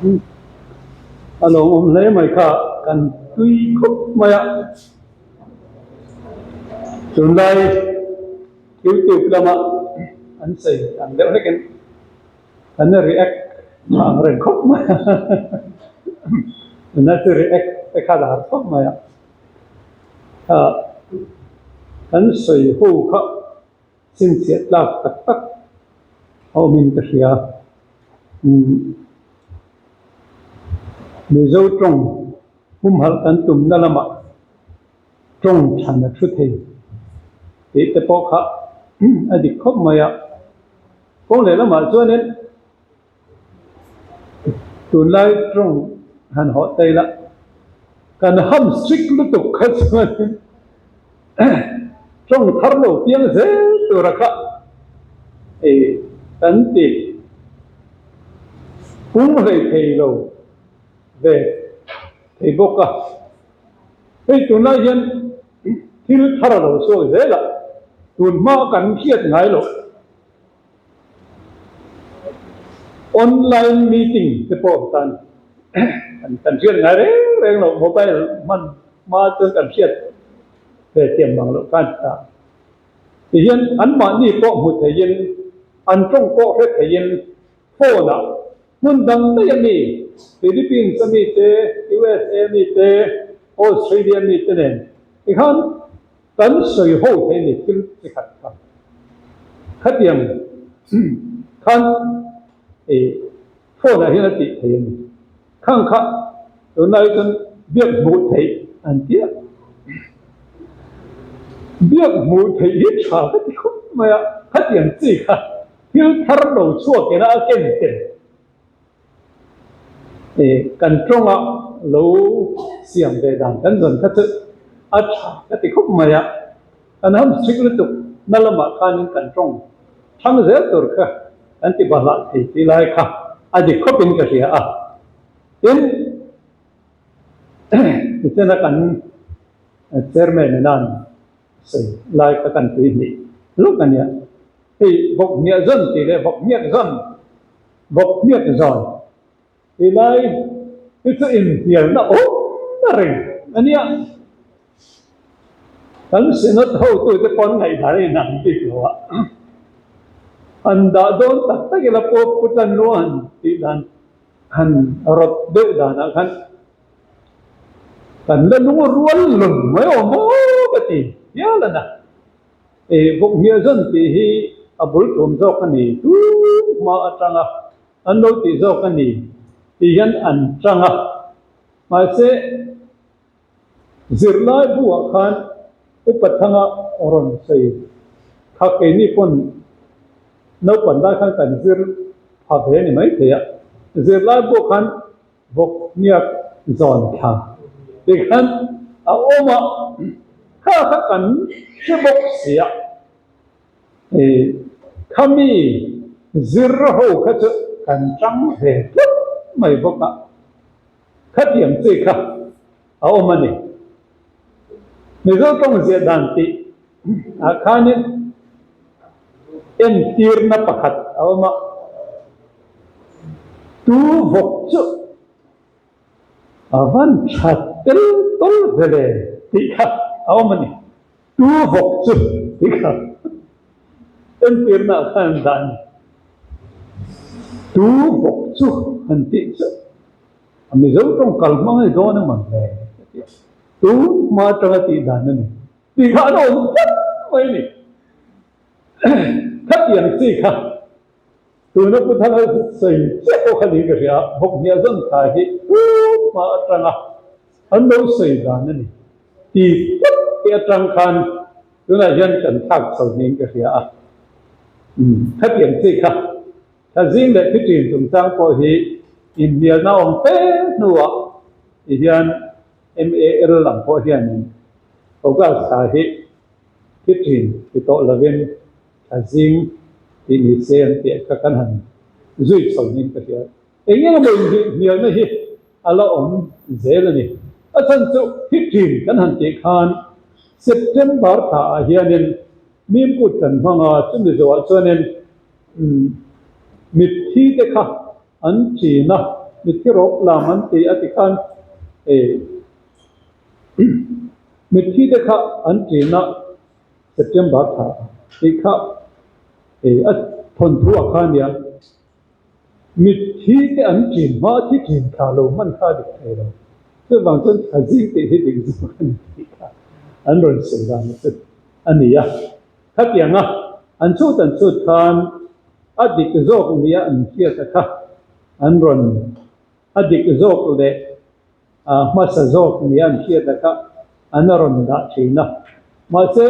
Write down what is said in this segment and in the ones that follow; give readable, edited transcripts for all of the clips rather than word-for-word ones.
A lo awm hle mai kha kan tui khawp mai a. Tunlai YouTube lama an sawi ang deuh hlekin kan react tha ang reng khawp mai a. Tunlai chu react te kha a har khawp mai a. Kan sawi ho kha Chhinchhiah tlak tak tak a awmin ka hria. Mizo tawng humhalh kan tumna lamah tawng than a thu thei tih te pawh kha a dik khawp mai a. Kawng leh lamah chuanin tunlai tawng han hawh ta ila kan ham sik lutuk kha chuanin tawng thar lo piang zel tura kha ei kan ti pung hlei thei lo ve thei bawk a. Hei tunlai hian thil thar a lo chhuak zel a, tun hma kan hriat ngai loh. Online meeting te pawh tan kan hriat ngai reng reng loh mobile hman hma chuan kan hriat ve thiam bang loh khan ta. Tihian anmahni pawh hmu theiin an tawng pawh hre theiin phone ah hmun dang daih a mi Philippines a mi te, USA a mi te, Australia a mi te nen tikhan Kan sawi ho thei ni thil chi khat kha. Khatiang khan i phone ah hian a tih thei a ni. Khang kha tunlai chuan biak hmuh theih an ti a. Biak hmuh theih hi tha ka ti khawp mai a, khatiang chi kha thil thar lo chhuak ina a ken tel. Kan tawnga lo siam ve dan kan zawn kha chu a tha ka ti khawp mai a, kan ham sik lutuk na lamah khanin kan tawng thang zel tur kha kan ti bahlah thei tih lai kha a dik khawpin ka hria a. Tin, tichuan a kan chairman in an sawi lai kha kan tui hnih luk a nia. Hei vawk hmiah zawn tih leh vawk hmiak zawn, vawk hmiak zawn tih lai hi chu inhnialna awm ta reng a nia. Kan Synod hotute pawn ngaihdan a inang bik lo a, han dah dawn tak tak ila pawh Pu Tlanlua han tih dan han rawt deuh danah khan kan la lung rual lun mai awm maw ka ti hial a na. Ih bawk hmiah zawn tih hi a bul tum zawk a ni, tu hma atanga an lo tih zawk a ni tih hian an chang a. Mahse, zirlai buah khan Upa Thanga rawn sawi kha keini pawn naupang lai khan kan zir pha ve a ni maithei a. Zirlai buah khan Vawk hniak zawn thla tih khan a awm a, kha kha kan hre bawk si a, ih khami zir ho kha chu kan tang ve tlat mai bawk a, khatiang chi kha a awm a ni. Mizo tawng ziah dan tih ah khanin entirna pakhat a awm a, tu vawk chu a van tha tel tawl ve le tih kha a awm a ni. Tu vawk chu tih kha entirna ah khan an dah a ni. Tu vawk chu han tih chu a Mizo tawng kal hmang a ni dawn emaw le ka ti a, tu hma atanga tih dan a ni. Tih kha an awm tlat mai a ni. Khatiang chi kha tuna Pu Thanga sawi chiah pawh kha niin ka hria a, Bawkhniah zawn thla hi tun hma atanga an lo sawi dan a ni. Ti tlat te atang khan tunah hian kan thlak chho niin ka hria a. Khatiang chi kha Thazing leh Thiṭin chungchang pawh hi inhnialna awm fe hnuah ti hian MAL lam pawh hianin August thla hi Thiṭin ti tawh lovin Thazing tih ni se an tih kha kan han zui chho niin ka hria. Eng emaw inhnialna hi a la awm zel a ni. A chhan chu Thiṭin kan han tih khan September thlaah hianin Mimkut kan hmang a, chumi zawhah chuanin Mitthi te kha an chin a. Mitthi rawp lam an ti a ti khan mitthi te kha an ṭin a September thla tih kha a thawnthu ah kha nia. Mitthi te an ṭin hma a thi ṭin thla lo hman kha a dik thei lo. Chuvang chuan thla zing tih hi dik zawk a ni tih kha an rawn sawi dan chu a ni a. Khatianga an chhut an chhut khan a dik zawk nia an hriat a kha an rawn a dik zawk leh a hmasa zawk nia an hriat a kha an a rawn dah thin a. Mahse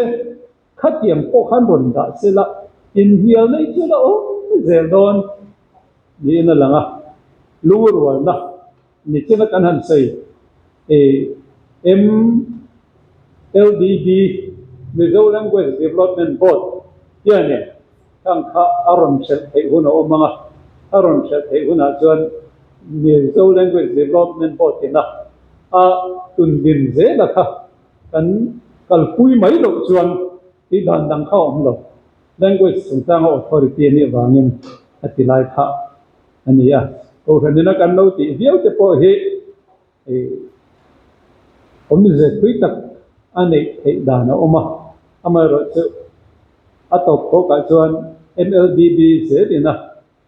khatiang pawh khan rawn dah sela inhnial nei chu la awm zel dawn niin a lang a. Lungrualna Nichina kan han sawi MLDB, Mizo Language Development Board, hianin khang kha a rawn hrelh theih hun a awm ang a, a rawn hrelh theih hunah chuan Mizo Language Development Board ina a tundin zela kha kan kalpui mai loh chuan tih dan dang kha a awm lo. Language chungchanga authority a nih avangin a ti lai kha a ni a. Kohhran ina kan lo tih viau te pawh hi awmze thui tak a neih theih dan a awm a, amaherawh chu a tawp khawkah chuan MLDB zel ina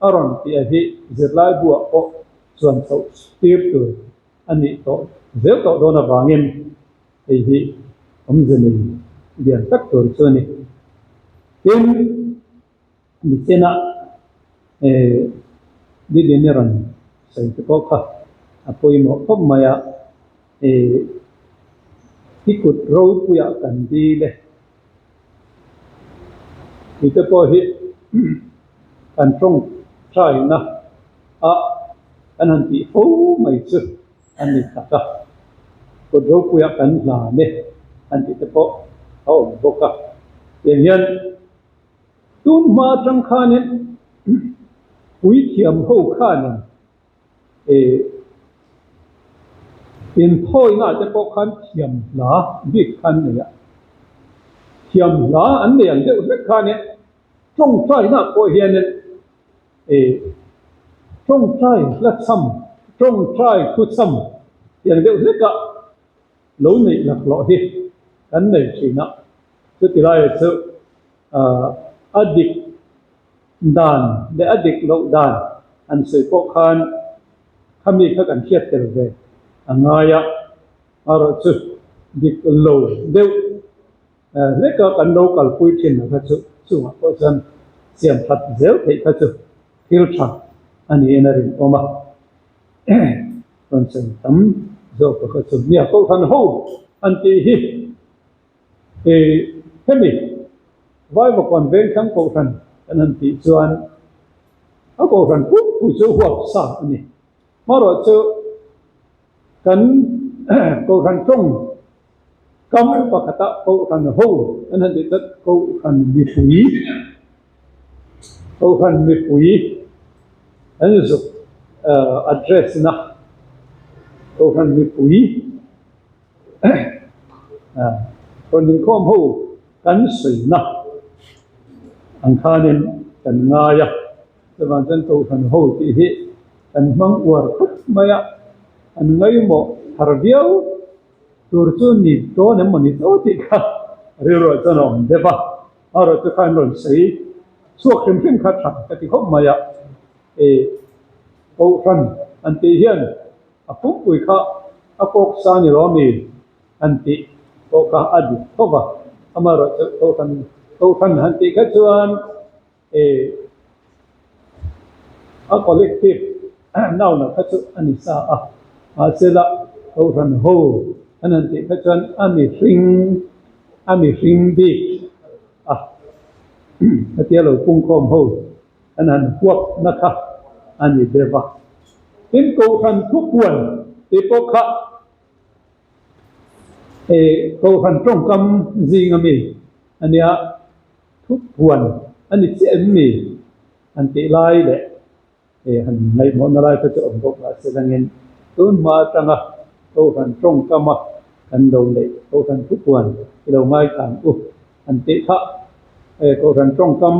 a rawn tih a hi zirlai buah pawh chuan chhoh tir tur a nih tawh zel tawh dawn avangin hei hi awmze nei lian tak tur chu a ni. Tin. Nichina Didini rawn sawi te pawh kha a pawimawh khawp mai a, i kut ropuiah kan dil e. Tih te pawh hi kan tawngtaina a kan han tih fo mai chu a ni tak a, kut ropuiah kan hlan e han tih te pawh a awm bawk a, tiang hian. Tun hma atang khanin puithiam ho khanin eh inthawina te pawh khan thiam hla bik kha an nei a, thiam hla an nei ang deuh hlek khanin tawngtaina pawh hianin eh tawngtai hla chham, tawngtai thu chham tiang deuh hleka lo neih laklawh hi kan nei thin a, chuti laiah chu A dik dan leh a dik loh dan an sawi pawh khan khami kha kan hriat tel ve a ngai a, erawh chu dik lo deuh hleka kan lo kalpui thin ang kha chu chungah pawh chuan siam that zel theih kha chu thil tha a niin a rinawm a, rawn sawi tam zawk kha chu nia Kohhran ho an tih hi. Hemi Vaivakawn Vengthlang Kohhran kan han tih chuan a Kohhran pumpui chu huap sa a ni. Hmarawh chu kan Kohhran tawng kam pakhata Kohhran ho kan han tih chuan Kohhran mipui, Kohhran mipui an zuk address na Kohhran mipui. Rawn inkhawm ho kan sawina ang khanin kan ngai a, chuvang chuan Kohhran ho tih hi kan hmang uar khawp mai a, an ngaimawh thar viau tur chu ni dawn em maw ni dawn tih kha rilruah chuan a awm deuh a, amaherawhchu chu khan rawn sawi chhuak hrim hrim kha tha ka ti khawp mai a, Kohhran an tih hian A pumpui kha a kawk sa ni lo ami han tih pawh kha a dik tho va, amaherawh chu Kohhran Kohhran han tih kha chuan eh a collective noun ah kha chu a ni sa a, mahse la Kohhran ho an han tih kha chuan a mihring a mihring bik a hetia lo pungkhawm ho An han huapna kha a ni deuh va. Tin, Kohhran thupuan tih pawh kha Kohhran tawngkam zinga mi a nia, thupuan a ni chiah em mi han tih lai leh han ngaihmawhna lai kha chu awm bawk mahse dangin tun hma atanga Kohhran tawngkama kan lo neih Kohhran thupuan i lo ngaithla ang u. An tih kha Kohhran tawngkam,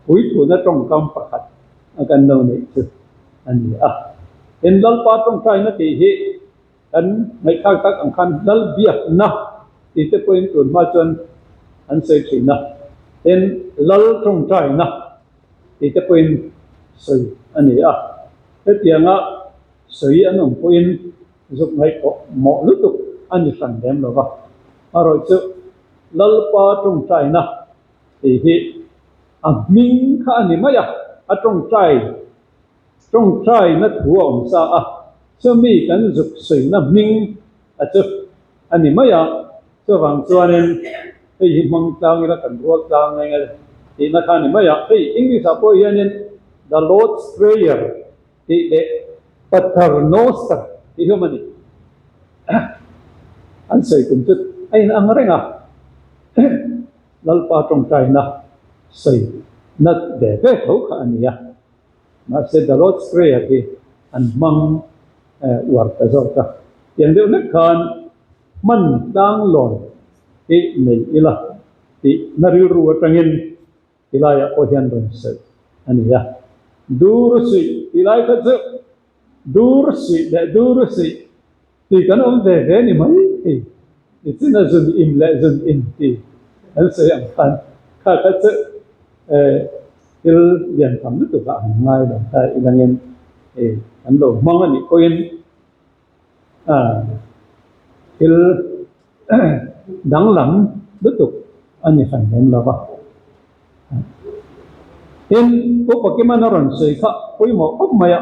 puithuna tawngkam pakhat a kan lo neih chu a ni a. Tin, Lalpa tawngtaina tih hi kan ngaihthlak tak ang khan Lal biakna tih te pawhin tun hma chuan an sawi thin a. Tin, Lal tawngtaina tih te pawhin sawi a ni a. Hetianga sawi an awm pawhin zuk ngaihtuah mawh lutuk a ni hran lem lo va. Amaherawhchu chu Lalpa tawngtaina tih hi a hming kha a ni mai a, a tawngtai tawngtaina thu a awm sa a, chumi kan zuk sawina hming a chu a ni mai a, chuvang chuanin hei hi hmang tlang ila kan rual tlang eng e tihna kha a ni mai a, hei English ah pawh hianin The Lord's Prayer tih leh Pater Noster tih hi awm a ni. An sawi tum chu a inang reng a. Lalpa tawngtaina sawi nat ve ve tho kha a ni a, mahse The Lord's Prayer hi an hmang uar ta zawk a. Tiang deuh hlek khan hman tlanglawn hi nei ila tih na rilru atangin tilaiah pawh hian rawn sawi a ni a. Dur suih tilai kha chu dur suih leh dur suih Tui kan awm ve ve ni mai thei. Nichina zun im leh zun in ti kan sawi ang khan kha kha chu thil lian tham lutuk ah han ngai lo ta ilangin kan lo hmang a nih pawhin thil danglam lutuk a ni hran lem lo va. Tin, Upa Kiman a rawn sawi kha pawimawh khawp mai a.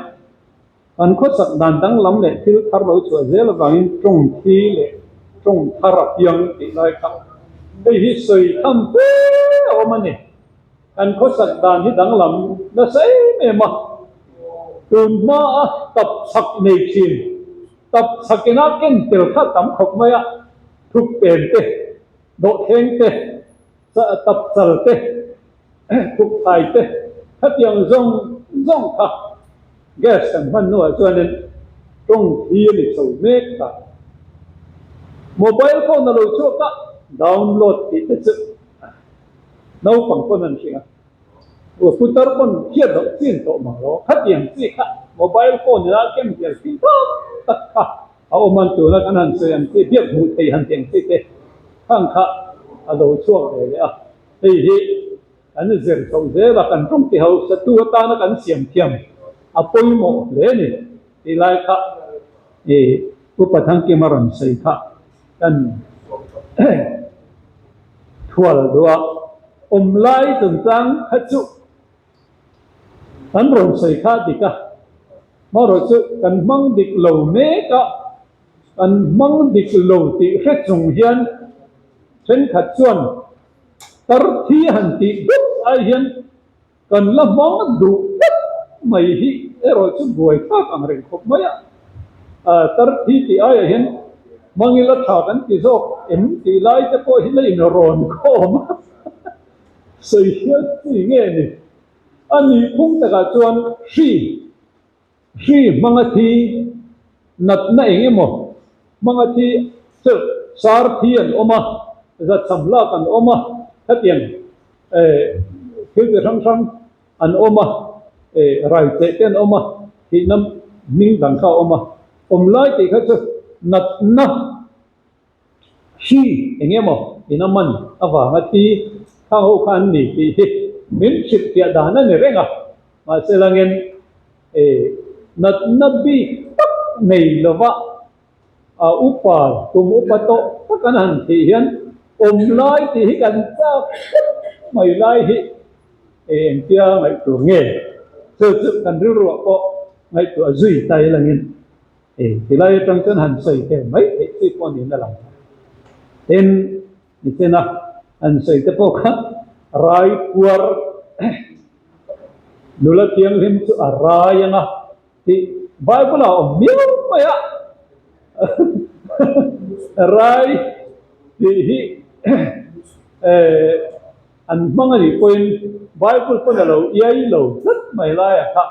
Kan khawsak dan danglam leh thil thar lo chhuah zel avangin tawng thi leh tawng thar a piang tih lai kha hei hi sawi tham fe a awm a ni. Kan khawsak dan hi danglam nasa em em a, tun hmaa tap chhak nei thin, tap chhak ina ken tel kha tam khawp mai a, thuk pen te, dawhthleng te, tap chal te, Thuk thai te khatiang zawng zawng kha gas kan hman hnuah chuanin tawng thi a ni chho mek ta. Mobile phone a lo chhuak a, download tih te chu naupang pawn an hria. Putar pawn hriat loh chin tawh mang lo. Khatiang chi kha mobile phone ina kem hial thin tam tak kha a awm an tuna kan han sawi ang chi biak hmuh thei han tih ang chi te khang kha a lo chhuak ve leh a. Hei hi kan zir chhoh zel a, kan tawng ti hausa tu atana kan siam thiam a pawimawh hle a ni tih lai kha i Upa Thangkima rawn sawi kha kan thual duh a, awm lai chungchang kha chu an rawn sawi kha dik a, hmarawh chu kan hmang dik lo mek a, kan hmang dik lo tih hre chung hian Thenkhat chuan tar thi han tih dup ai hian kan la hmang duh tlat mai hi erawh chu buai thlak ang reng khawp mai a. Tar thi tih aiah hian hmang ila tha kan ti zawk em tih lai te pawh hi la inrawn khawm a, sawi hial chi nge ni? A nih phung takah chuan hri Hri hmanga thi, natna eng emaw hmanga thi chu sar thi an awm a, zatcham lak an awm a, khatiang thil chi hrang hrang an awm a, raicheh te an awm a, thihna hming dang kha a awm a. Awm lai tih kha chu natna Hri eng emaw in a man avanga thi khang ho kha an ni tih hi min hrilhfiah dan a ni reng a, mahse langin natna bik tak nei lova a upa kum upa tawh tak an han thih hian awm lai tih hi kan chak tlat mai lai hi engtia ngaihtur nge chu chu kan rilruah pawh ngaihtuah zui ta ilangin Hei tilai atang chuan han sawi tel mai theih chi pawh niin a lang. Tin, nichina han sawi te pawh kha rai puar nula thianghlim chu a rai ang a tih Bible ah a awm miau mai a. Rai tih hi An hmang a nih pawhin Bible pawn a lo iai lo tlat mai laia kha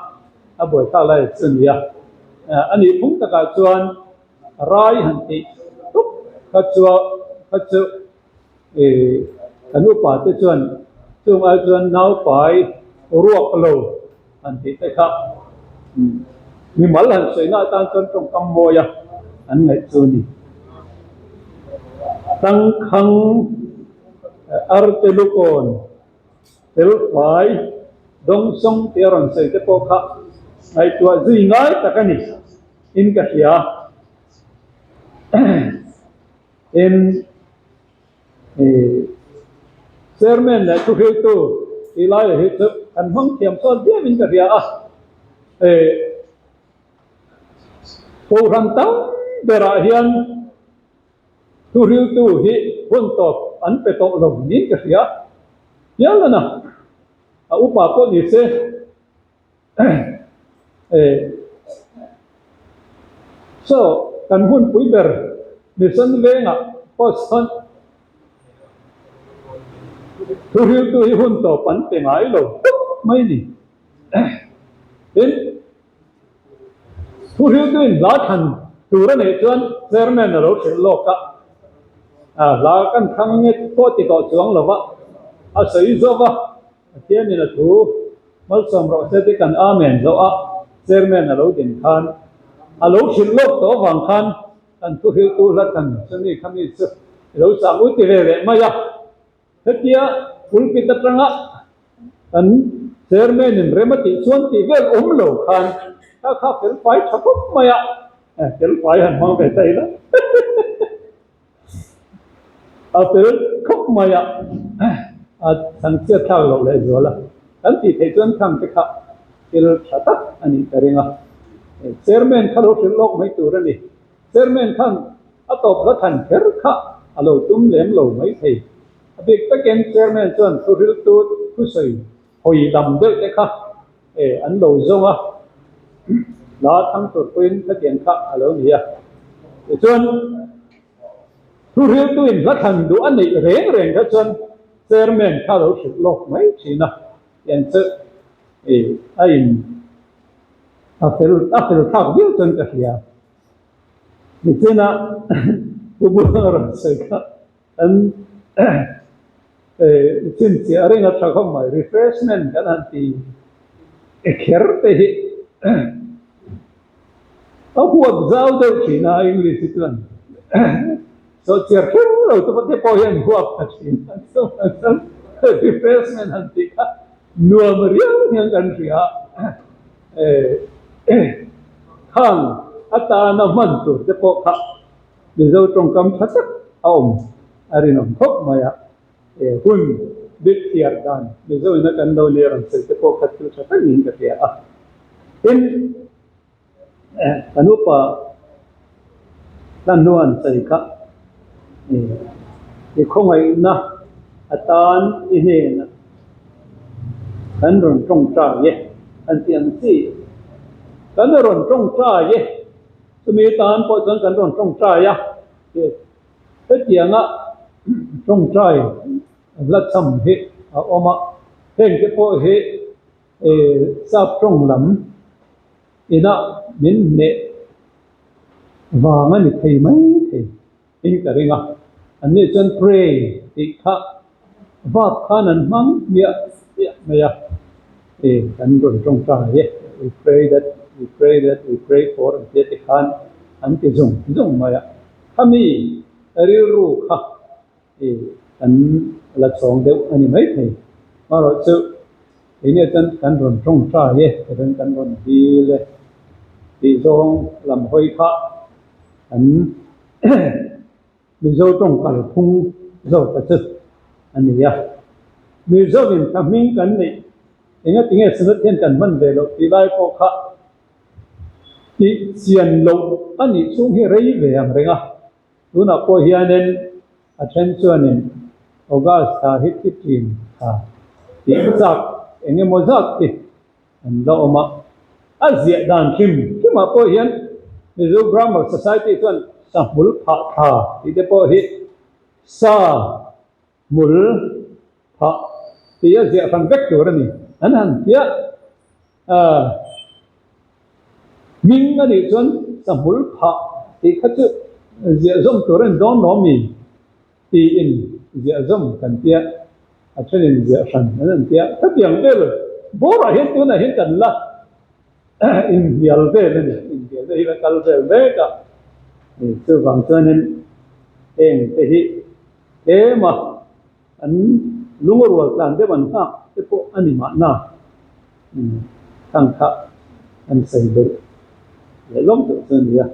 a buaithlak lai chu a ni a. A nih phung takah chuan rai han tih tup kha chu kha chu kan upa te chuan chung ai chuan naupai ruak lo han tih te kha. Mimal han sawina atan chuan tawngkam mawi a an ngaih chu a ni. Tangkhang arte lukawn felfai dawngsawng tih a rawn sawi te pawh kha ngaihtuah zui ngai tak a ni in ka hria. Tin, Chairman leh thuhriltu tih laia hi chu kan hmang thiam chuan viau in ka hria a. Kohhran tam berah hian thuhriltu hi hun tawp an pe tawh lo niin ka hria hial a na. A upa pawh ni se. So, kan hunpui ber Mission vengah pawh sawn thuhriltu hi hun tawp an pe ngai lo tawp mai ni. Tin, thuhriltu in hla thlan tur a neih chuan chairman a lo hrilh lawk a, hla kan thlang nge pawh ti tawh chuang lo va, a sawi zawk a. Pathianin a thu malsawm rawh se tih kan Amen zawh a, Chairman a lo din khan a lo hrilh lawk tawh avang khan kan thuhrilhtu hla than chumi khami chu i lo sang u ti ve leh mai a. Hetia pulpit atanga kan Chairman in rem a tih chuan tih vel awm lo khan kha kha felfai tha khawp mai a, felfai han hmang ve ta ila. A fel khawp mai a, a chhangchhiat thlak loh leh zual a, kan tih theih chuan khang te kha thil tha tak a nih ka ring a. Chairman kha lo hrilh lawk mai tur a ni. Chairman khan a tawp hla than kher kha a lo tum lem lo mai thei. A bik takin Chairman chuan thuhriltu thusawi hawi lam deuh te kha an lo zawng a, hla thang tur pawhin khatiang kha a lo ni a. Tichuan, thuhriltuin hla thlan duh a neih reng reng kha chuan chairman kha a lo hrilh lawk mai thin a, tiang chu a in a fel a fel thlak viau chuan ka hria. Nichina Pu Buanga rawn sawi kha Kan chhinchhiah reng a tha khawp mai, refreshment kan han ti e kher te hi a huap zau deuh thin a English hi chuan sawhchiar kher lo te pawh te pawh hian huap tha thin a chuvang chuan refreshment han tih kha nuam riau hian kan hria a khang atana hman tur te pawh kha Mizo tawngkam tha tak a awm a rinawm khawp mai a, he hun bik thiar dan Mizo ina kan lo ner ang sawi te pawh kha thil tha tak niin ka hria a. Tin, kan upa hlan hnuan sawi kha i khawngaihna atan i hnenah kan rawn tawngtai e an tih ang chi, kan rawn tawngtai e. Chumi tan pawh chuan kan rawn tawngtai a, hetianga tawngtai hla cham hi a awm a, heng te pawh hi sap tawng lam inah min hneh vang a ni thei mai thei in ka ring a, an nih chuan pray tih kha vap khan an hmang hmiah hmiah mai a, kan rawn tawngtai e, we pray that, we pray that, we pray for an tia tikhan an ti zung zung mai a, khami rilru kha kan la chhawng deuh a ni maithei. Amaherawhchu enge chuan kan rawn tawngtai e, kan rawn dil e tih zawng lam hawi kha kan Mizo tawng kalphung zawk a chu a ni a. Mizovin thla hming kan neih enga tinge Synod hian kan hman ve loh tih lai pawh kha tih chian loh a nih chhung hi rei ve ang reng a. Tunah pawh hianin a then chuanin August thla hi thi ṭin thla tih chak eng emaw zat hi An la awm a. A ziah dan hrim hrimah pawh hian Mizo Grammar Society chuan sahmul phah thla tih te pawh hi sa hmul phah tih a ziah hran vek tur a ni. An han tia hming a nih chuan sahmul phah tih kha chu ziah zawm tur a ni dawn lo mi? Tiin ziah zawm kan tia, a thenin ziah hran an an tia. Hetiang vel bawrah hian tunah hian kan la. Inhnial vel a ni, inhnial vel hi la kal vel mek a, chuvang chuanin heng te hi tlem a an lungarual tlan deuh an nghak te pawh a ni mahna thang kha an sawi belh leh lawm tawh chu a ni a,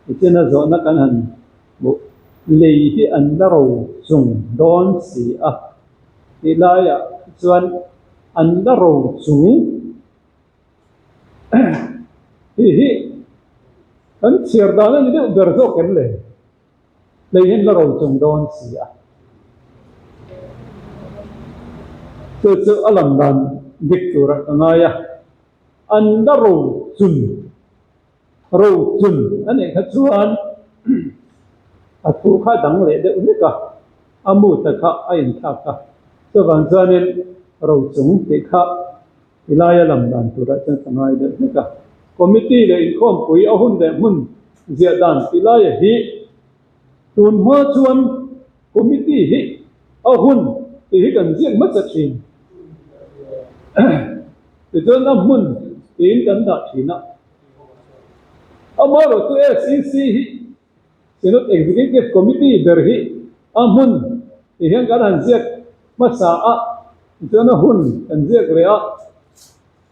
tichuan a zawhna kan han hmuh lei hi an la ro chung dawn si a tih laiah chuan an la ro chung. Hei hi kan chhiar dan a ni deuh ber zawk em le? Lei hian la ro chung dawn si a. Chu chu a lam dan dik turah ka ngai a, an la ro chun. Ro chun a neih kha chuan a thu kha dang leh deuh hlek a, a mut a kha a inthlak a. Chuvang chuanin ro chung tih kha ti laia lam dan turah chuan ka ngai deuh hlek a. Committee leh inkhawmpui a hun leh hmun ziah dan ti laia hi tun hma chuan committee hi a hun tih hi kan ziak hmasa thin. Tichuan a hmun tiin kan dah thin a. Amaherawhchu SEC hi Synod Executive Committee ber hi a hmun tih hian kan han ziak hmasa a, tichuan a hun kan ziak leh a,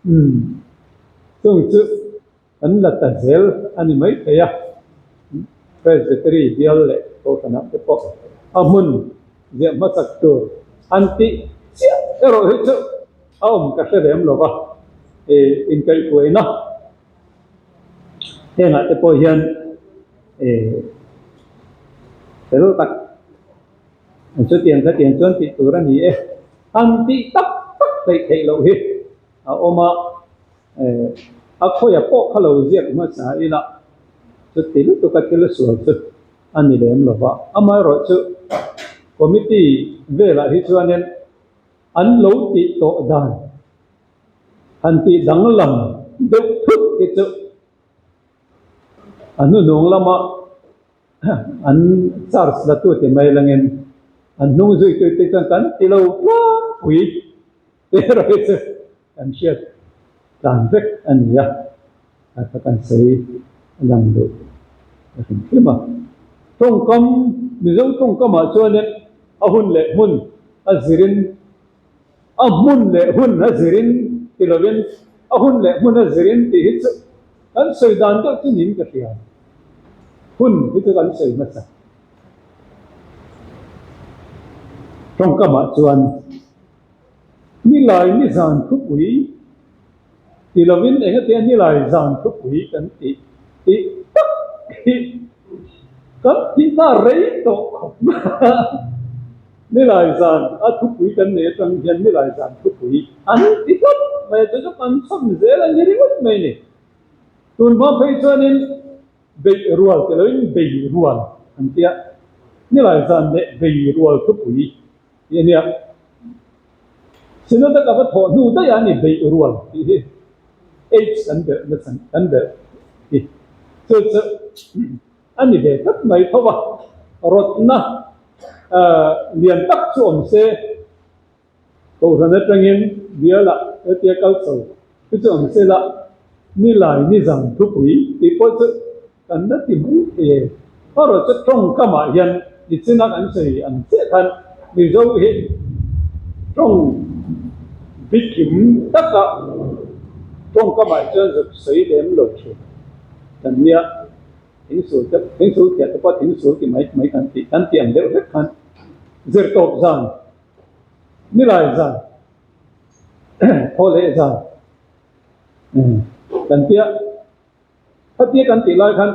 umm chung chu kan la ta zel a ni maithei a, Presbytery bial leh Kohhranah te pawh a hmun ziah hmasak tur an tih chiah erawh hi chu a awm ka hre lem lo va, inkaihhruaina hengah te pawh hian fel tak an chutiang khatiang chuan tih tur a ni e, han tih tak tak theih theih loh hi a awm a, a khawia pawh kha lo ziak hmasa ila chuti lutuk a thil sual chu a ni lem lo va, amaherawhchu committee velah hi chuanin An lo tih tawh dan han tih danglam deuh thut hi chu a hnuhnung lama an charge la tu ti mai langin an hnung zuitu te chuan kan ti lo tlangpui te erawh hi chu kan hriat tlan vek a ni a, a kha kan sawi a lang duh a hrim hrim a. Tawngkam, Mizo tawngkamah chuanin a hun leh hmun a zirin, a hmun leh hun a zirin ti lovin a hun leh hmun a zirin tih hi chu kan sawi dan deuh chu niin ka hria. Hun hi chu kan sawi hmasa. Tawngkamah chuan Nilai ni zan thupui ti lovin engatia nilai zan thupui kan tih tih tak hi kan tihna rei tawh khawp mai a. Nilai zan a thupui kan nei atang hian nilai zan thupui an ti tlat mai a, chu chu kan chhawm zel a ni ringawt mai ni. Tun hma phei chuanin beih rual ti lovin bei rual an tia, nilai zan leh bei rual thupui Tih a nia. Synod a ka va thawh hnu daih a ni beih rual tih hi H kan belh na chhan kan belh hi chu chu a ni ve tlat mai tho a, rawtna lian tak chu awm se Kohhran atangin bialah hetia kal chho chu chu awm se la nilai nizam thupui tih pawh chu Kan la ti mai thei e. Erawh chu tawngkamah hian nichina kan sawi ang chiah khan Mizo hi tawng bikim taka tawngkamah chuan zuk sawi lem lo thin kan nia. Thingsul te, thingsul thiah te pawh thingsul ti mai mai kan tih kan tih ang deuh vek khan zirtawp zan, nilai zan, thawhleh zan kan tia. Khatia kan tih lai khan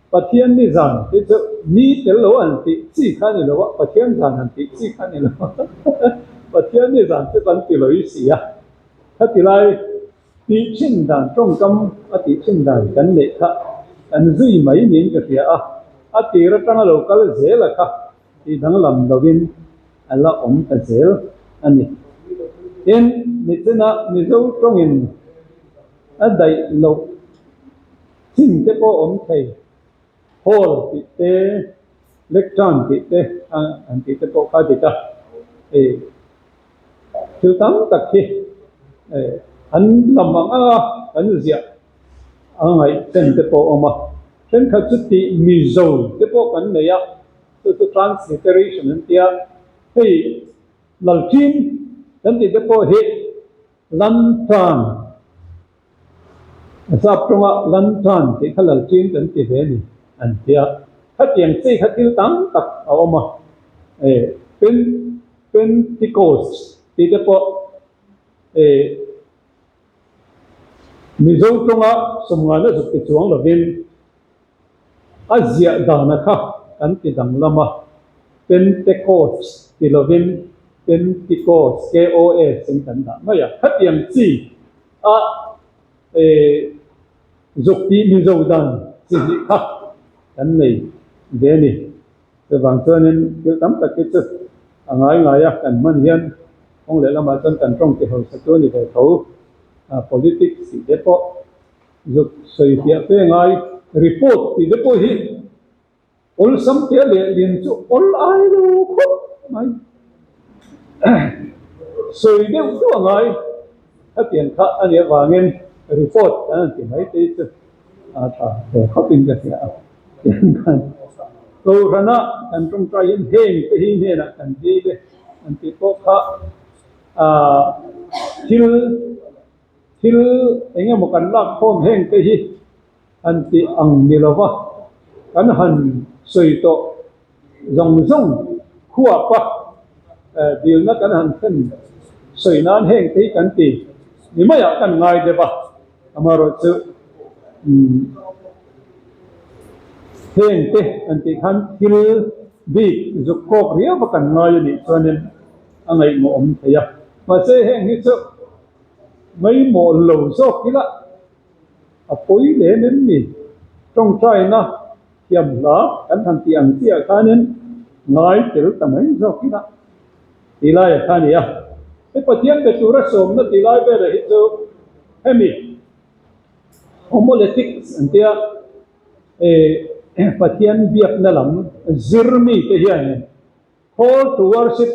Pathian ni zan hi chu ni tel lo an tih chi kha a ni lo a, Pathian zan han tih chi kha a ni lo a, Pathian ni zan chu kan ti lo i si a. Khati lai tih thin dan tawngkam a tih thin dan kan neih kha kan zui mai niin ka hria a, a tir atanga lo kal zel a kha tih danglam lovin a la awm ta zel a ni. Tin, nichina Mizo tawngin A daih loh chin te pawh awm thei, hall tih te, lectern tih te an tih te pawh kha a dik a, hei thil tam tak hi an lam ang ang a kan ziah. A ngaihchen te pawh a awm a, thenkhat chu tih Mizo te pawh kan nei a, chu chu transliteration an tia, hei Lalṭin kan tih te pawh hi Lantan, a sap tawnga Lantan tih kha Lalṭin kan ti ve a ni an tia, khatiang chi kha thil tam tak a awm a, Pentecost tih te pawh Mizo tawnga sawmngaina zuk ti chuang lovin a ziah dana kha kan ti danglam a, Pentecost ti lovin Pentikos, KOS, in kan dah mai a. Khatiang chi a zuk tih Mizo dan chi hnih kha kan nei ve a ni. Chuvang chuanin thil tam tak hi chu a ngai ngai a, kan hman hian kawng leh lamah chuan kan tawng ti hausa chu a ni ve tho. Politics tih te pawh zuk sawi fiah fe ngai, report tih te pawh hi awlsam te lehlin chu awl ai lo khawp mai. Sawi deuh deuh a ngai, hetiang kha a nih avangin report kan han ti mai te hi chu. A tha ve khawpin ka hria a, tiang khan Kohhrana kan tawngtai hian heng te hi hnenah kan dil e an tih pawh kha thil thil eng emaw kan lak khawm heng te hi han tih ang ni lo va, kan han sawi tawh zawng zawng khuapa dilna kan han thlen sawi nan heng te hi kan ti ni maiah kan ngai deuh a. Amaherawhchu heng te an tih khan thil bik zuk kawk riau a kan ngai a nih chuanin a ngaihmawh awm thei a. Mahse heng hi chu ngaihmawh lo zawk ila a pawi lem em ni? Tawngtaina thiam hla kan han tih ang chiah khanin ngai tel ta mai zawk ila ti lai a kha a ni a. He Pathian be tura sawmna ti lai velah hi chu hemi homoletics an tia Pathian biakna lam zir mite hianin call to worship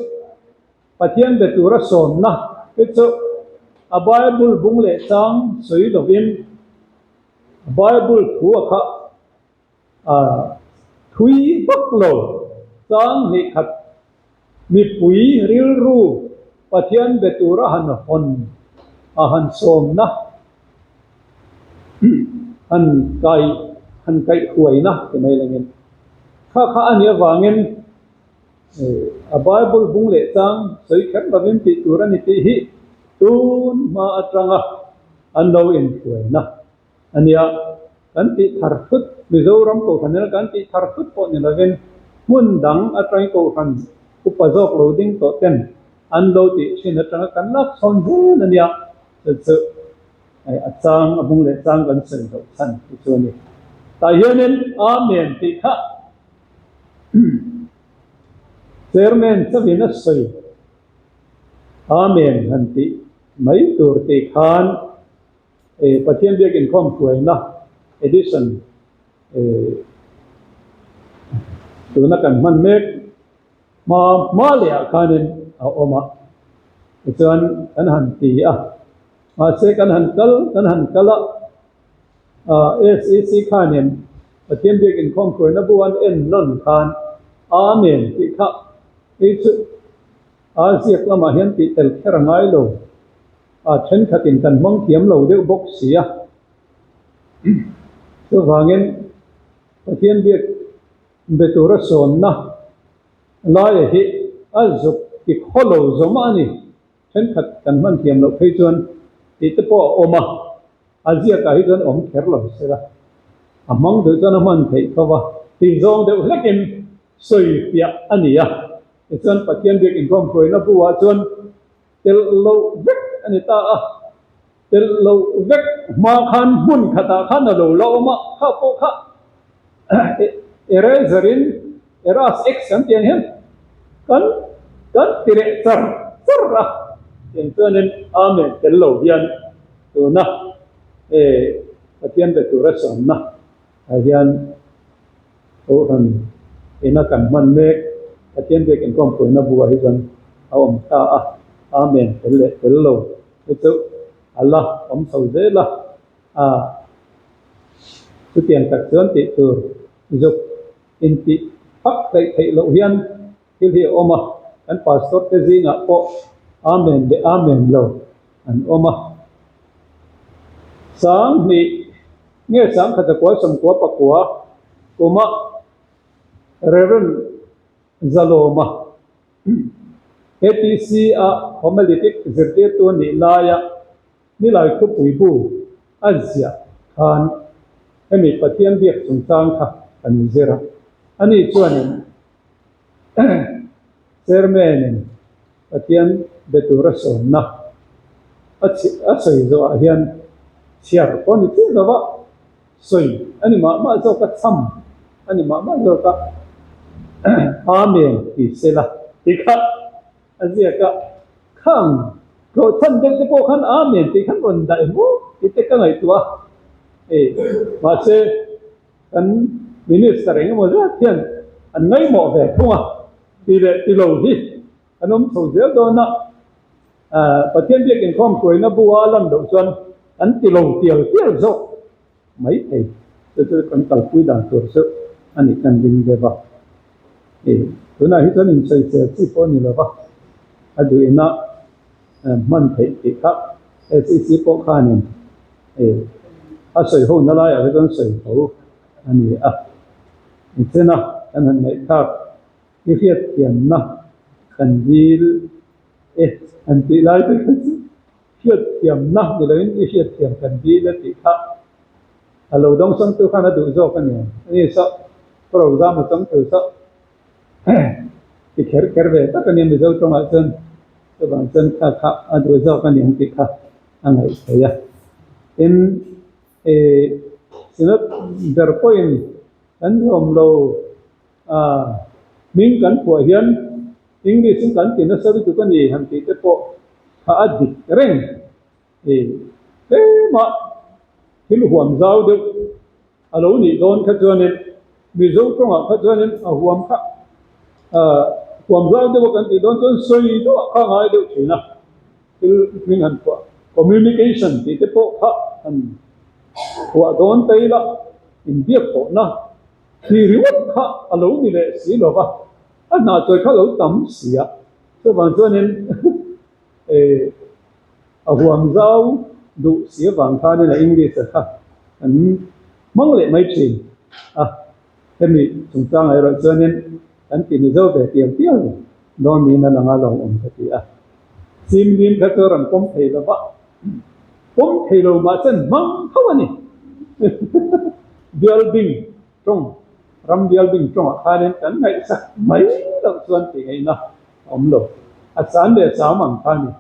Pathian be tura sawmna te chu a Bible bung leh chang sawi lovin Bible thu a kha A thui vak lo chang hnih khat mipui rilru Pathian be tura han hawn a han sawmna han kai han kaihhruaina ti mai langin kha kha a nih avangin a Bible bung leh chang sawi kher lovin tih tur a ni tih hi tun hma atanga an lo inhruaina A nia, kan tih thar thut, Mizoram Kohhran ila kan tih thar thut pawh ni lovin hmun dang atangin Kohhran upa zawk lo ding tawh ten an lo tih thin atanga kan lak chhawn zel a nia, chu chu a chang a bung leh chang kan sawi loh chhan hi chu a ni. Tah hianin Amen tih kha Chairman chauhin a sawi Amen han tih mai tur tih khan Pathian biak inkhawm hruaina edition tuna kan hman mek hma hma leh ah khanin a awm a, tichuan kan han ti a, mahse kan han kal kan han kal a, SEC khanin Pathian biak inkhawm hruaina bu an en nawn khan Amen tih kha hei chu a ziak lamah hian tih tel kher a ngai lo. A thenkhatin kan hmang thiam lo deuh bawk si a. Chuvangin Pathian biak be tura sawnna laia hi a zuk ti khaw lo zawm a ni. Thenkhat kan hman thiam loh phei chuan tih te pawh a awm a, a ziakah hi chuan awm kher lo sela, a hmang duh chuan a hman theih tho va, tih zawng deuh hlekin sawi fiah a ni a. Tichuan Pathian biak inkhawm hruaina buah chuan Telh loh vek a ni ta a, telh loh vek hma khan hmun khatah khan a lo la awm a, kha pawh kha eraser in eras x kan tih ang hian kan kan ti leh char char a, tiang chuanin Amen tel lo hian tuna Pathian be tura sawmna ah hian Kohhran ina kan hman mek Pathian biak inkhawm hruaina buah hi chuan a awm ta a, Amen tel leh tel lo hi chu a la awm chho zel a, a. Chutiang tak chuan tih tur zuk intih fak hleih theih loh hian thil hi a awm a, kan pastor te zingah pawh Amen leh Amen lo an awm a. 2000 nge 1000 90 kuma Rev. Zalawma ATC-a Homiletic zirtirtu nih laia Nilai Thupui bu a ziah khan hemi Pathian biak chungchang kha kan zir a. Ani chuanin Chairman-in Pathian be tura sawmna a sawi zawhah hian chhiar pawh ni chiah lo va, sawi a ni mah mah zawk a, chham a ni mah mah zawk a, Amen ti se la ti kha a ziak a, khang tlawhchhan deuh te pawh khan Amen tih khan rawn daih maw tih te ka ngaihtuah a, hei mahse kan Minister eng emaw zat hian an ngaihmawh ve thung a, ti leh ti lo hi an awm chho zel dawn a, Pathian biak inkhawm hruaina bu a lan loh chuan an ti lo tial tial zawk mai thei. Chu chu kan kalpui dan tur chu a nih kan ring deuh a. Tunah hi chuan insawisel chi pawh a ni lo va, a duhina hman theih tih kha SEC pawh khanin a sawi hona laiah hi chuan sawi tho a ni a. Nichina kan han ngaihthlak i hriatthiamna kan dil e an tih lai te kha chu hriatthiamna ni loin i hriatthiam kan dil a tih kha a lo dawngsawngtu khan a duh zawk a ni ang. Ani saw program a changtu saw ti kher kher ve tak a nia Mizo tawngah chuan chuvang chuan kha kha a duh zawk a ni ang tih kha a ngaih theih a. Tin, ih Synod ber pawhin kan nuam lo a hming kan phuah hian English in kan ti nasa lutuk a ni han tih te pawh kha a dik reng. Ih tlema thil huam zau deuh A lo nih dawn kha chuanin Mizo tawngah kha chuanin a huam kha huam zau deuh a kan tih dawn chuan sawi deuh ah kha a ngai deuh thin a, thil hming han phuah communication tih te pawh kha han phuah dawn ta ila inbiak pawhna thli ringawt kha a lo ni leh si lo va, a hna chawi kha a lo tam si a, chuvang chuanin A huam zau duh si avang khanin a English a kha an hmang leh mai thin a, hemi chungchangah erawh chuanin kan ti ni zo ve tial tial dawn niin a lang a lawmawm ka ti a. Sim lim kha chu rawn pawm thei lo va, pawm thei lo mahse an hmang tho a ni. Bial bing tawng, ram bial bing tawngah khanin kan ngaihsak mai loh chuan tih ngaihna a awm lo. A chan leh cham ang kha a ni.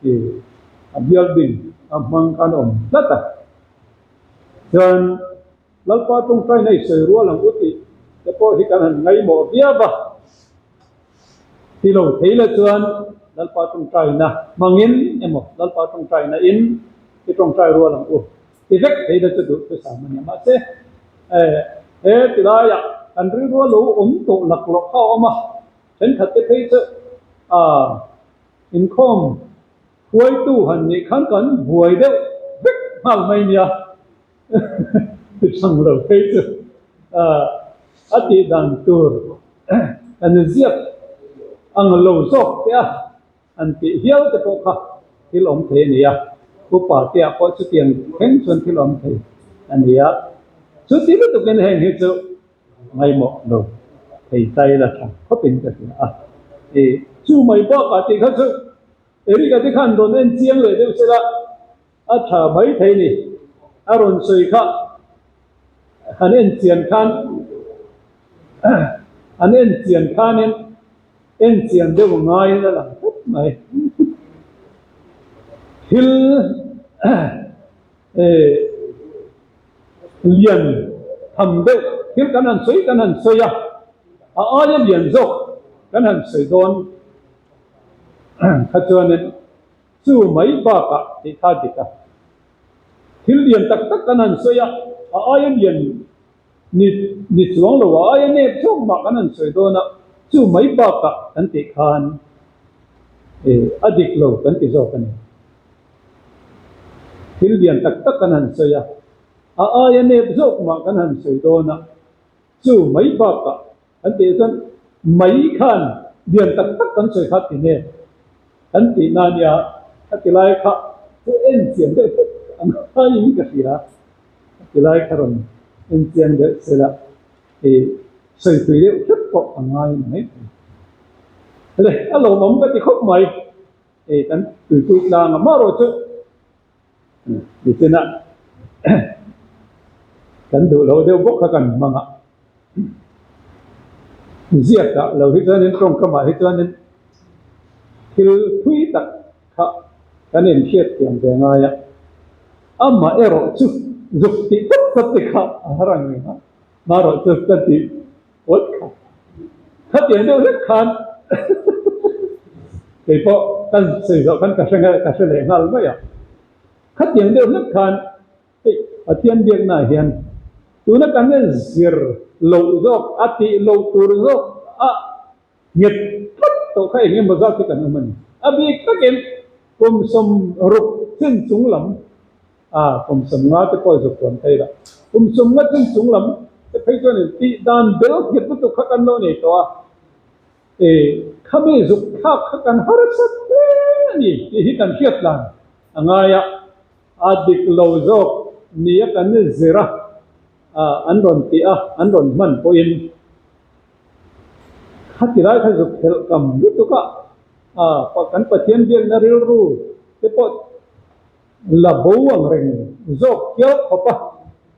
Ih, a bial bing a hmang khan a awm tlat a. Chuan Lalpa tawngtaina i sawi rual ang u tih te pawh hi kan han ngaihmawh viau va. Ti lo thei la chuan Lalpa tawngtaina hmangin emaw Lalpa tawngtaina in i tawngtai rual ang u ti vek thei la chu duh thusam a nia. Mahse, he tilaiah kan rilru a lo awm tawh laklawh kha a awm a, thenkhat te phei chu inkhawm hruaitu han nih khan kan buai deuh vek nghal mai nia ti chang lo phei chu a tih dan tur kan ziak ang lo zawk te a an tih hial te pawh kha thil awm thei a ni a, upa te ah pawh chutiang thleng chuan thil awm thei a ni a, chuti lutukin heng hi chu Ngaimawh lo thei tai la tha khawpin ka hria a. I chu mai bakah tih kha chu Eric-a te khan rawn en chiang leh deuh sela a tha mai thei ni. A rawn sawi kha han en chian khan an en chian khanin en chian deuh ngaiin a lang khawp mai. Thil Lian tham deuh thil kan han sawi kan han sawi a, a aia lian zawk kan han sawi dawn kha chuanin chu mai bakah tih kha a dik a. Thil lian tak tak kan han sawi a, a aia lian ni ni chuang lo, a aia nep zawk mah kan han sawi dawn a, chu mai bakah kan tih khan a dik lo kan ti zawk a ni. Thil lian tak tak kan han sawi a. A aia nep zawk mah kan han sawi dawn a, chu mai bakah kan tih chuan mai khan lian tak tak kan sawi kha ti nep kan tih na nia, a ti lai kha chu en chian deuh hlek a ngaiin ka hria, a ti lai kha rawn en chiang deuh sela i sawi tui deuh hlek pawh a ngai mai thei. Le, a lawmawm ka ti khawp mai, i kan tuipui tlang a marawh chu. Nichina kan duh lo deuh bawk kha kan hmang a, ziakah lo hi chuanin tawngkamah hi chuanin thil thui tak kha kan inhriatthiam ve ngai a, amah erawh chu zuk tih tawp tawp te kha a har ang reng a, marawh chu ka tih awt kha khatiang deuh hlek khan kei pawh kan sawi zawh khan ka hre ka hre leh nghal mai a, khatiang deuh hlek khan hei Pathian biaknaah hian tuna kan zir loh zawk a tih loh tur zawk a nghet tlat tawh kha eng emaw zat hi kan awm a ni. A bik takin kum 60 chin chung lam A, kum 50 te pawh zuk rawn thei la. Kum 50 chin chung lam te phei chuan in tih dan bel nghet lutuk kha kan lo nei tawh a. E, khami zuk thlak kha kan harsat hle a ni tih hi kan hriat tlan a ngai a. A dik lo zawk nia kan zir a, an rawn tih a, an rawn hman pawhin khati lai kha zuk thelh kam lutuk a, kan Pathian biakna rilru te pawh La bo ang reng zawk hial khawp a,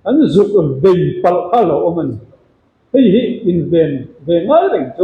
an zuk vei palh kha lo awm a ni. Hei hi inven ve ngai reng chu a ni.